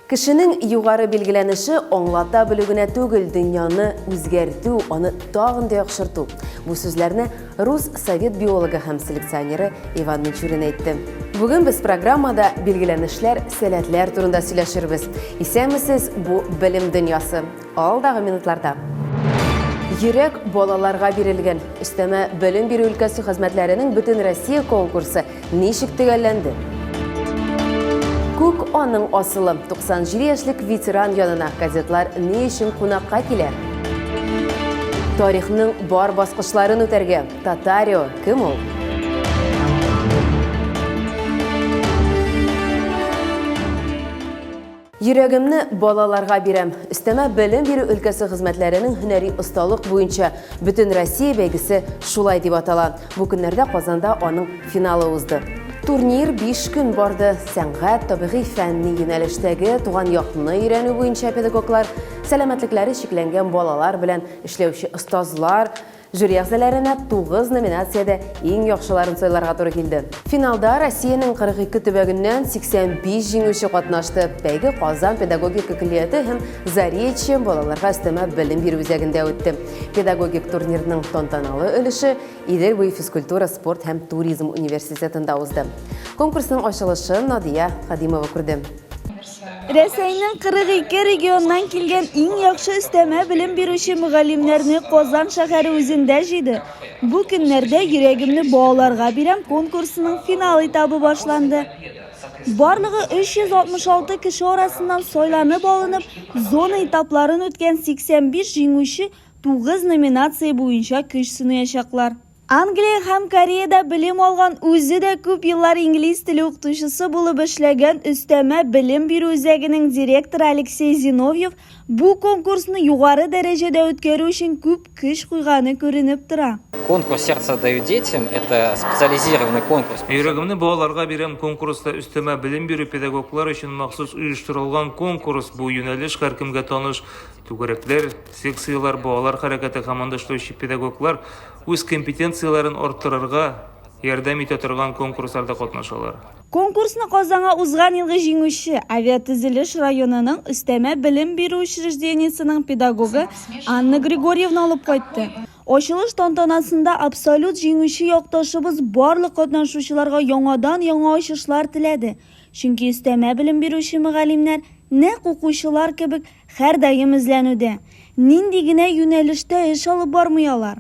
Кешенең югары билгеләнеше аңлата белү генә түгел, дөньяны үзгәртү, аны тагын да яхшырту. Бу сүзләрне рус совет биологы һәм селекционеры Иван Мичурин әйтте. Бүген без программада билгеләнешләр, сәләтләр турында сөйләшербез. Исәнмесез, бу Белем дөньясы. Алдагы минутларда. Йөрәк балаларга бирелгән. Өстәмә белем бирү өлкәсе хезмәтләренең Бөтенроссия конкурсы ничек төгәлләнде? Күк аның асылы. 97 яшьлек ветеран янына кадетлар ни өчен кунакка килә? Тарихның бар баскычларын үтәргә. Татарио кем ул? Йөрәгемне балаларга бирәм. Өстәмә белем бирү өлкәсе хезмәтләренең һөнәри осталык буенча Бөтенроссия бәйгесе шулай дип атала. Бу көннәрдә Казанда аның финалы узды. Турнир 5 көн барды. Сәнгать, табигый фәнни юнәлештәге туган якны өйрәнү буенча педагоглар, сәламәтлекләре чикләнгән балалар белән эшләүче остазлар, Жюри әгъзаларына 9 номинациядә иң яхшыларын сайларга туры килде. Финалда Россиянең 42 төбәгеннән 85 җиңүче катнашты. Бәйге Казан педагогика көллияте һәм Заречье балаларга өстәмә белем бирү үзәгендә үтте. Педагогик турнирның тантаналы өлеше Идел буе физкультура, спорт һәм туризм университетында узды. Конкурсның ачылышын Надия Хадимова күрде. Рәсәйнең 42 регионнан килгән иң яхшы өстәмә белем бирүче мөгаллимнәрне Казан шәһәре үзендә җыйды. Бу көннәрдә Йөрәгемне балаларга бирәм конкурсының финал этабы башланды. Барлыгы 366 кеше арасыннан сайланып алынып, зона этапларын үткән 85 җиңүче 9 номинация буенча көч сынаячаклар. Англия һәм Кореяда белем алган, үзе дә күп еллар инглиз теле укытучысы булып эшләгән өстәмә белем бирү үзәгенең директоры Алексей Зиновьев бу конкурсны югары дәрәҗәдә үткәрү өчен күп көч куйганы күренеп тора. Конкурс «Сердце отдаю детям» – это специализированный конкурс. Йөрәгемне балаларга бирәм конкурсы өстәмә белем бирү педагоглар өчен махсус оештырылган конкурс. Бу юнәлеш һәркемгә таныш. Түгәрәкләр, секцияләр, балалар хәрәкәте һәм анда эшләүче педагоглар үз компетенцияләрен арттырырга ярдәм итә торган конкурсларда катнашалар. Конкурсны Казанга узган елгы җиңүче, Авиатөзелеш районының өстәмә белем бирү учреждениесенең педагогы Анна Григорьевна алып кайтты. Ачылыш тантанасында абсолют җиңүче якташыбыз барлык катнашучыларга яңадан-яңа ачышлар теләде, чөнки өстәмә белем бирүче мөгаллимнәр нәкъ укучылар кебек Һәрдаим эзләнүдә. Нинди генә юнәлештә эш алып бармый алар.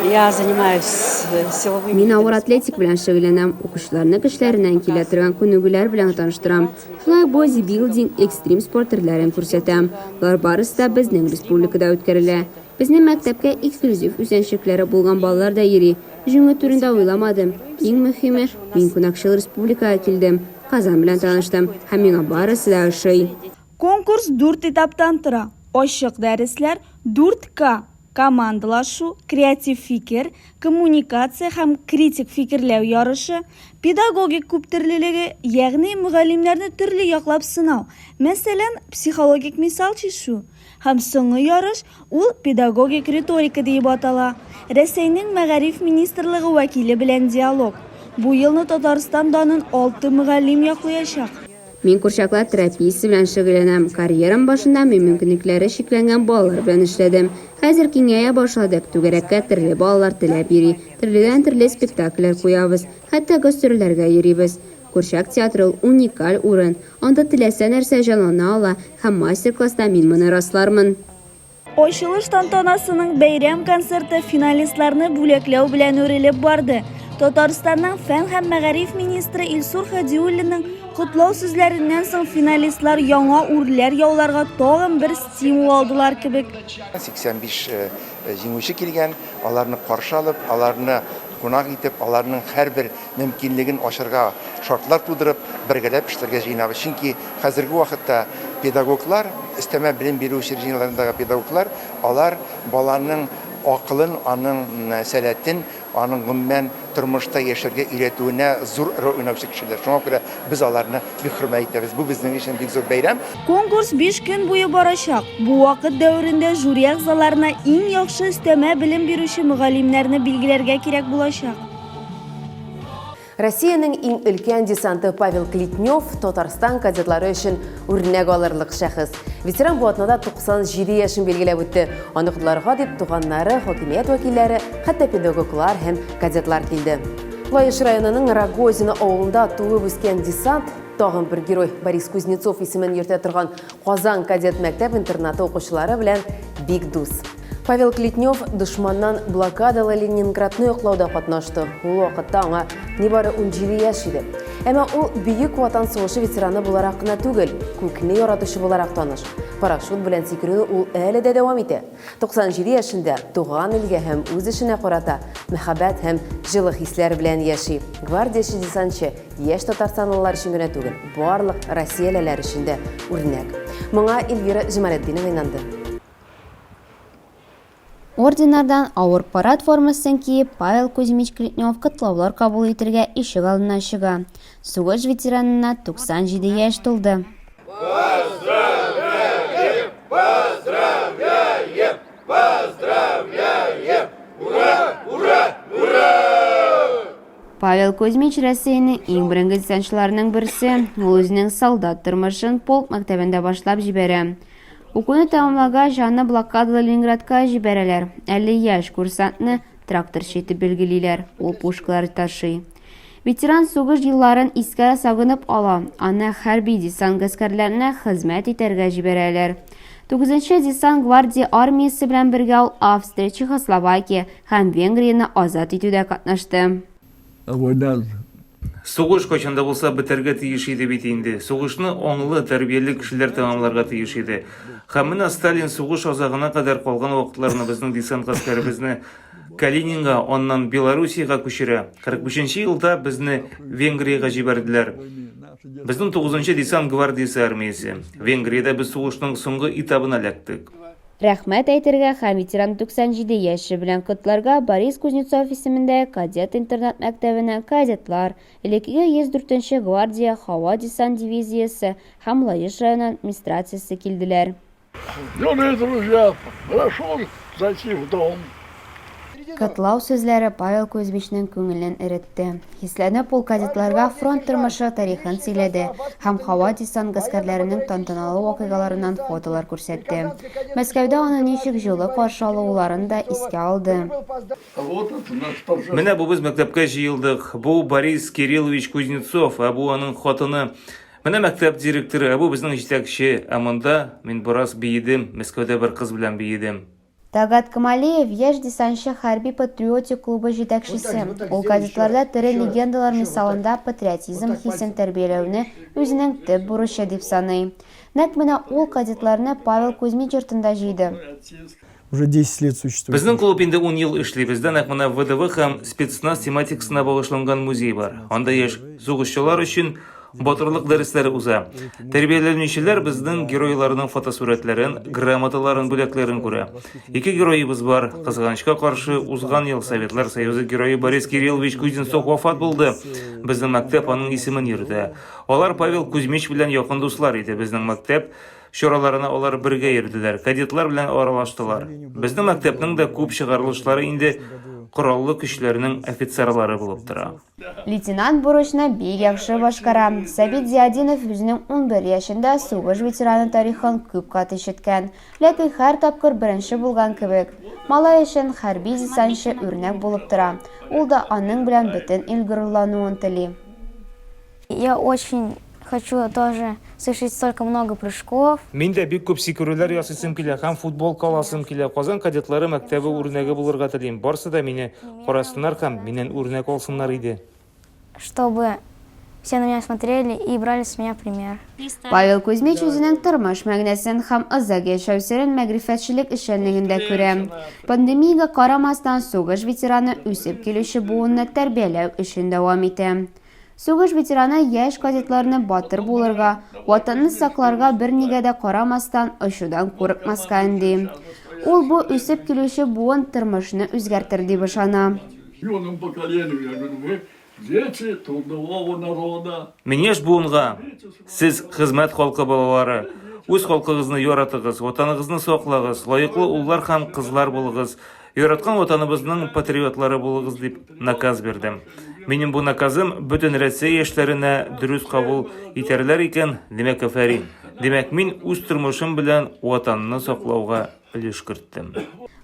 Я занимаюсь силовыми. Мин авыр атлетика белән шөгыльләнәм, укучыларны көчләреннән килә торган күнегүләр белән таныштырам. Шулай ук бодибилдинг, экстрим спорт төрләрен күрсәтәм. Болар барысы да безнең республикада үткәрелә. Безнең мәктәпкә эксклюзив үзенчәлекләре булган балалар да йөри. Җиңү турында уйламадым. Иң мөһиме, мин кунакчыл республикага килдем, Казан белән таныштым һәм миңа барысы да ошый. Конкурс дүрт этаптан тора, ачык дәресләр, 4К, командалашу, креатив фикер, коммуникация һәм критик фикерләү ярышы, педагогик күптөрлелеге, ягъни мөгаллимнәрне төрле яклап сынау, мәсәлән, психологик мисал чишү, һәм соңгы ярыш, ул педагогик риторика диеп атала, Рәсәйнең Мәгариф министрлыгы вәкиле белән диалог. Бу елны Татарстан данын алты мөгаллим яклыячак. Мин курчаклар терапиясе белән шөгыльләнәм. Карьерам башында мин мөмкинлекләре чикләнгән балалар белән эшләдем. Хәзер киңәя башладык, түгәрәккә төрле балалар теләп йөри. Төрледән-төрле спектакльләр куябыз, хәтта гастрольләргә йөрибез. Курчак театры ул уникаль урын, анда теләсә нәрсә җанлана ала һәм мастер-класста мин моны раслармын. Ачылыш тантанасының бәйрәм концерты финалистларны бүләкләү белән үрелеп барды. Татарстанның фән һәм мәгариф министры Илсур Хадиуллинның котлау сүзләреннән соң финалистлар яңа үрләр яуларга тагын бер стимул алдылар кебек. 85 җиңүче килгән, аларны каршы алып, аларны кунак итеп, аларның һәрбер мөмкинлеген ачырга шартлар тудырып, бергәләп эшләргә җыенабыз. Чөнки хәзерге вакытта педагоглар, өстәмә белем бирү учреждениеләрендәге педагоглар, алар баланың акылын, аның сәләтен, аның гомумән тормышта яшәргә өйрәтүенә зур роль уйнаучы кешеләр. Шуңа күрә без аларны бик хөрмәт итәбез. Бу безнең өчен бик зур бәйрәм. Конкурс биш көн буе барачак. Бу вакыт дәверендә жюри әгъзаларына иң яхшы өстәмә белем бирүче мөгаллимнәрне билгеләргә кирәк булачак. Россиянең иң өлкән десанты Павел Клетнев Татарстан кадетлары өчен үрнәк алырлык шәхес. Ветеран бу атнада 97 яшен билгеләп үтте. Аны котларга дип туганнары, хакимият вәкилләре, хәтта педагоглар һәм кадетлар килде. Лаеш районының Рогозино авылында туып үскән десант тагын бер герой Борис Кузнецов исемен йөртә торган Казан кадет мәктәп-интернаты укучылары белән бик дус. Павел Клетнев дошманнан блокадалы Ленинградны яклауда катнашты. Ул вакытта аңа нибары 17 яшь иде. Әмма ул Бөек Ватан сугышы ветераны буларак кына түгел, күкне яратучы буларак таныш. Парашют белән сикерүне ул әле дә дәвам итә. 97 яшендә туган илгә һәм үз эшенә карата мәхәббәт һәм җылы хисләр белән яши. Гвардияче-десантчы яшь татарстанлылар өчен генә түгел, барлык россиялеләр өчен дә үрнәк. Моңа Эльвира Җамалетдинова инанды. Орденнардан авыр парад формасын киеп, Павел Кузьмич Клетнев котлаулар кабул итергә ишек алдына чыга. Сугыш ветеранына 97 яшь тулды. Поздравляем! Поздравляем! Поздравляем! Ура! Ура! Ура! Павел Кузьмич Россиянең иң борынгы десантчыларының берсе. Ул үзенең солдат тормышын полк мәктәбендә башлап җибәрә. Укуны тәмамлагач, аны блокадалы Ленинградка җибәрәләр. Әле яшь курсантны тракторчы итеп билгелиләр, ул пушкалар ташый. Ветеран сугыш елларын искә сагынып ала, аны хәрби десант гаскәрләренә хезмәт итәргә җибәрәләр. Тугызынчы десант гвардия армиясе белән бергә ул Австрия, Чехословакия һәм Венгрияне азат итүдә катнашты. Война Сугыш кайчан да булса бетәргә тиеш иде бит инде. Сугышны аңлы, тәрбияле кешеләр тәмамларга тиеш иде. Һәм менә Сталин сугыш азагына кадәр калган вакытларны безнең десант гаскәребезне Калининга, аннан Белоруссиягә күчерә. 45 нче елда безне Венгриягә җибәрделәр. Безнең 9 нчы десант гвардиясе армиясе. Венгриядә без сугышның соңгы этабына эләктек. Рәхмәт әйтергә һәм ветеран 97 яше белән котларга Борис Кузнецов исемендәге кадет интернат-мәктәбенә кадетлар, элеккеге 104 нче гвардия һава-десант дивизиясе һәм Лаеш районы администрациясе килделәр. Юные друзья, прошу зайти в дом. Котлау сүзләре Павел Кузьмичның күңелен эретте. Хисләнеп, ул кадетларга фронт тормышы тарихын сөйләде һәм һава-десант гаскәрләренең тантаналы вакыйгаларыннан фотолар күрсәтте. Мәскәүдә аны ничек җылы каршы алуларын да искә алды. Менә бу без мәктәпкә җыелдык. Бу Борис Кириллович Кузнецов, ә бу аның хатыны. Менә мәктәп директоры, ә бу безнең җитәкче. Ә монда мин бераз биедем, Мәскәүдә бер кыз белән биедем. Тагат Камалиев, яшь десантчы хәрби-патриотик клубы җитәкчесе. Ул кадетларда тере легендалар мисалында патриотизм хисен тәрбияләүне үзенең төп бурычы дип саный. Нәкъ менә ул кадетларны Павел Кузьмич йортында җыйды. Уже 10 лет существует. Безнең клуб инде ун ел эшли. Бездә нәкъ менә ВДВ һәм спецназ тематикасына багышланган музей бар. Анда яшь сугышчылар өчен Батырлык дәресләре уза. Тәрбияләнүчеләр безнең геройларның фотосурәтләрен, грамоталарын, бүләкләрен күрә. Ике героебыз бар. Кызганычка каршы, узган ел Советлар Союзы герое Борис Кириллович Кузнецов вафат булды. Безнең мәктәп аның исемен йөртә. Алар Павел Кузьмич белән якын дуслар иде. Безнең мәктәп чараларына алар бергә йөрделәр, кадетлар белән аралаштылар. Безнең мәктәпнең дә күп чыгарылышлары инде Кораллы көчләрнең офицерлары булып тора. Лейтенант бурычны бик яхшы башкара. Сәбит Зиадинов үзенең 11 яшендә сугыш ветераны тарихын күп кат ишеткән, ләкин һәр тапкыр беренче булган кебек. Малай өчен хәрби десантчы үрнәк булып тора, ул да аның белән бөтен ил горурлануын тели. Я очень хочу тоже совершить столько много прыжков. Мин дә бик күп сикерүләр ясыйсым килә һәм футболка аласым килә. Казан кадетлары мәктәбе үрнәге булырга телим. Барсы да мине карасыннар һәм миннән үрнәк алсыннар иде. Чтобы все на меня смотрели и брали с меня пример. Павел Кузьмич үзенең тормыш мәгънәсен һәм озак яшәү серен мәгърифәтчелек эшчәнлегендә күрә. Пандемиягә карамастан, сугыш ветераны үсеп килүче буынны тәрбияләү эшен дәвам итә. Сугыш ветераны яшь кадетларны батыр булырга, Ватанны сакларга бернигә дә карамастан, очудан курыкмаска өнди. Ул бу үсеп килүче буын тормышны үзгәртер дип ышана. Мин яшь буынга, Сез, хезмәт халкы балалары, үз халкыгызны яратыгыз, Ватаныгызны саклагыз, лаеклы уллар һәм кызлар булыгыз, Яраткан Ватаныбызның патриотлары булыгыз дип наказ бирдем. Минем бу наказым бөтен Рәсәй яшьләренә дөрес кабул итәрләр икән, димәк, афәрин. Димәк, мин үз тормышым белән Ватанны саклауга өлеш керттем.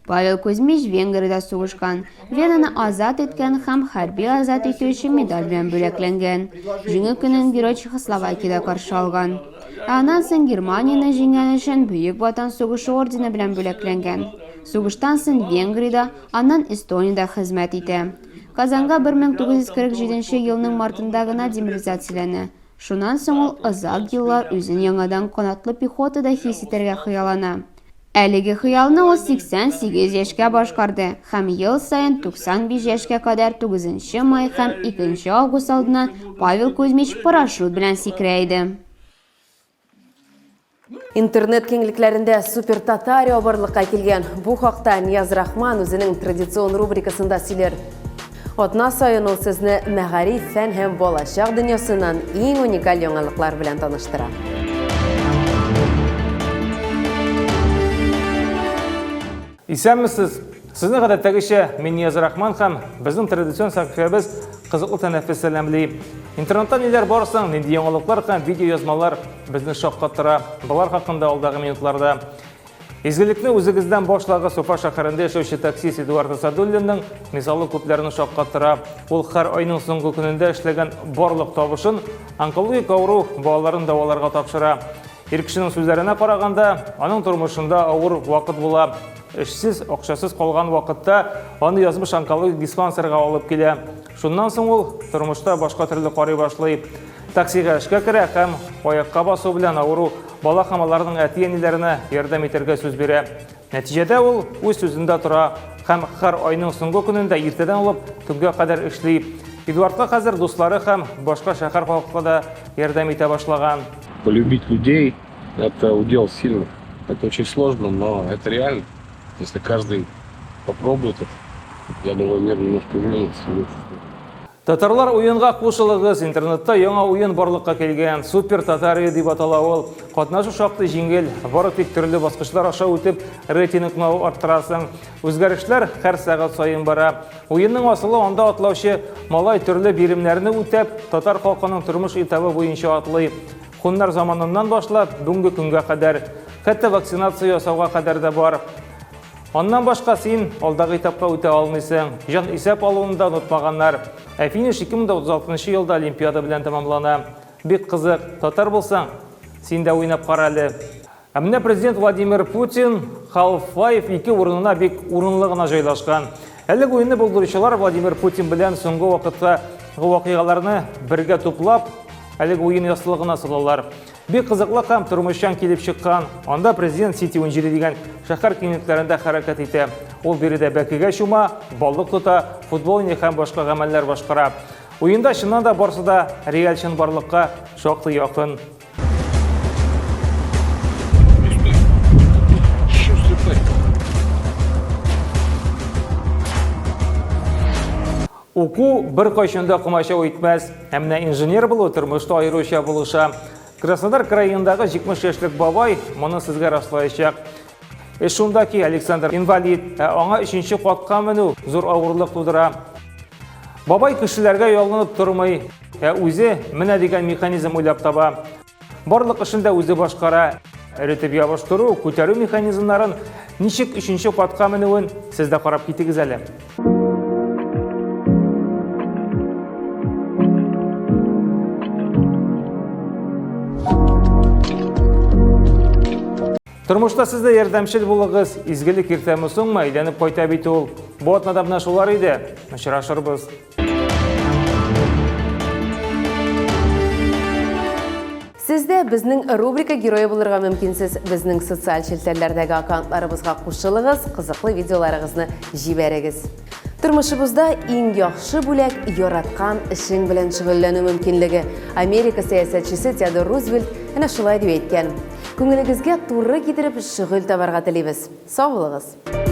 Павел Кузьмич Венгриядә сугышкан, Венаны азат иткән һәм хәрби азат итү өчен медаль белән бүләкләнгән. Җиңү көнен герой Чехословакиядә каршы алган. Ә аннан соң Германияне җиңгән өчен Бөек Ватан сугышы ордены белән бүләкләнгән. Сугыштан соң Венгриядә, аннан Эстониядә хезмәт итә. Казанга 1947 нче елның мартында гына демобилизацияләнә. Шуннан соң ул озак еллар үзен яңадан канатлы пехотада хис итәргә хыяллана. Әлеге хыялны ул 88 яшькә башкарды һәм ел саен 95 яшькә кадәр 9 нчы май һәм 2 нче август алдыннан Павел Кузьмич парашют белән сикерә иде. Интернет киңлекләрендә Супер Татарио барлыкка килгән. Бу хакта Нияз Рахман үзенең традицион рубрикасында сөйләр. Атна саен ул сезне мәгариф, фән һәм балачак дөньясыннан иң уникаль яңалыклар белән таныштыра. Исәнмесез! Сезне гадәттәгечә мин Нияз Рахман һәм безнең традицион сәхифәбез Кызыклы тәнәфес сәламли. Интернетта ниләр бар соң, нинди яңалыклар һәм видеоязмалар безне шаккатыра? Болар хакында алдагы минутларда. Изгелекне үзегездән башлагыз Уфа шәһәрендә яшәүче таксист Эдуард Асадуллинның мисалы күпләрне шаккатыра. Ул һәр айның соңгы көнендә эшләгән барлык табышын онкологик авыру балаларын дәваларга тапшыра. Ир кешенең сүзләренә караганда, аның тормышында авыр вакыт була. Эшсез, акчасыз калган вакытта аны язмыш онкологик диспансерга алып килә. Шуннан соң ул тормышта башка төрле карый башлый. Таксига эшкә керә һәм аякка басу белән авыру бала һәм аларның әти-әниләренә ярдәм итәргә сүз бирә. Нәтиҗәдә ул үз сүзендә тора һәм һәр айның соңгы көнендә иртәдән алып төнгә кадәр эшли. Эдуардка хәзер дуслары һәм башка шәһәр халкы да ярдәм итә башлаган. Полюбить людей – это удел сильных. Это очень сложно, но это реально. Если каждый попробует это, я думаю, мир немножко изменится. Татарлар уенга кушылыгыз, интернетта яңа уен барлыкка килгән. Супер Татария дип атала ул. Катнашу шактый җиңел, бары тик төрле баскычлар аша үтеп, рейтингны арттырасың. Үзгәрешләр һәр сәгать саен бара. Уенның асылы анда атлаучы малай төрле биремнәрне үтәп, татар халкының тормыш этабы буенча атлый. Хуннар заманыннан башлап, бүгенге көнгә кадәр. Хәтта вакцинация ясауга кадәр дә бар. Аннан башка син алдагы этапка үтә алмыйсың. Җан исәп алуны да онытмаганнар. Ә финиш 2036 елда Олимпиада белән тәмамлана. Бик кызык, татар булсаң, син дә уйнап кара әле. Ә менә президент Владимир Путин Half-Life 2 урынына бик урынлы гына җайлашкан. Әлеге уенны булдыручылар Владимир Путин белән соңгы вакытта вакыйгаларны бергә туплап, әлеге уен яссылыгына салалар. Бик кызыклы һәм тормышчан килеп чыккан. Анда президент Сити 17 дигән шәһәр киңлекләрендә хәрәкәт итә. Ул биредә бәкегә чума, балык тота, футбол уйный һәм башка гамәлләр башкара. Уенда чыннан да барсы да реаль чынбарлыкка шактый якын. Уку беркайчан да комачау итмәс. Ә менә инженер булу тормышта аеруча булыша. Краснодар краендагы 70 яшьлек бабай моны сезгә раслаячак. Эш шунда ки, Александр инвалид, ә аңа өченче катка менү зур авырлык тудыра. Бабай кешеләргә ялынып тормый, ә үзе менә дигән механизм уйлап таба. Барлык эшен дә үзе башкара. Эретеп ябыштыру, күтәрү механизмнарын ничек өченче катка менүен сез дә карап китегез әле. Тормышта сез дә ярдәмчел булыгыз. Изгелек иртәме соңмы әйләнеп кайта бит ул. Бу атнада менә шулар иде. Очрашырбыз. Сез дә безнең рубрика герое булырга мөмкинсез. Безнең социаль челтәрләрдәге аккаунтларыбызга кушылыгыз, кызыклы видеоларыгызны җибәрегез. Тормышыбызда иң яхшы бүләк яраткан эшең белән шөгыльләнү мөмкинлеге. Америка сәясәтчесе Теодор Рузвельт әнә шулай дип әйткән. Күңелегезгә туры китереп шөгыль табарга телибез. Сау булыгыз!